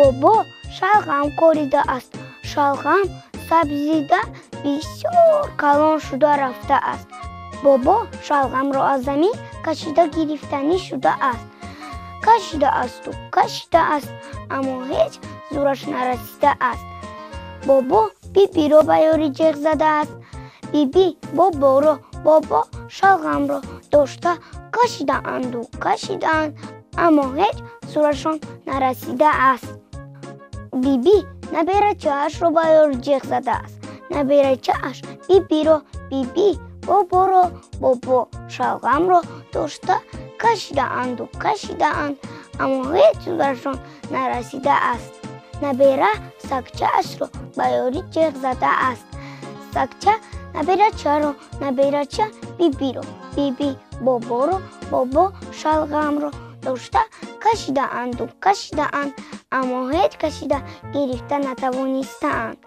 Бобо шалғам коридааст. Шалғам сабзида бисёр калон шуда рафтааст. Бобо шалғамро аз замин кашида гирифтанӣ шудааст. Кашидаасту кашидааст, аммо ҳеҷ зӯраш нарасидааст. Бобо бибиро ба ёри ҷеғ задааст. Биби боборо, бобо шалғамро дошта кашидаанду кашидаанд, аммо ҳеҷ зӯрашон нарасидааст. Биби наберачаашро ба ёри ҷеғ задааст. Наберачааш бибиро, биби боборо, бобо шалғамро дошта кашидаанду кашидаанд, аммо ҳеҷ зӯрашон нарасидааст. Набера сагчаашро ба ёри ҷеғ задааст. Сагча наберачаро, наберача бибиро, биби боборо, бобо шалғамро дошта кашидаанду кашидаанд, аммо ҳеҷ кашида гирифта натавонистаанд.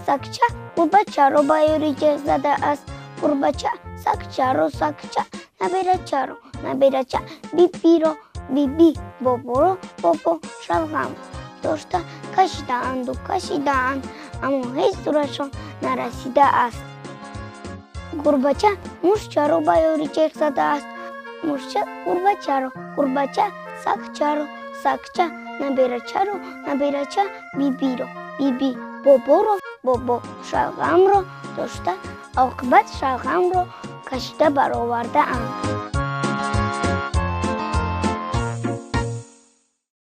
Сагча гурбачаро ба ёри ҷеғ задааст. Гурбача сагчаро, сагча наберачаро, наберача бибиро, биби боборо, бобо шалғамро дошта кашидаанду кашидаанд, аммо ҳеҷ зӯрашон нарасидааст. Гурбача мушчаро ба ёри ҷеғ задааст. Мушча гурбачаро, гурбача сагчаро, сагча наберачаро, наберача бибиро, биби боборо, бобо шалғамро дошта оқибат шалғамро кашида баровардаанд.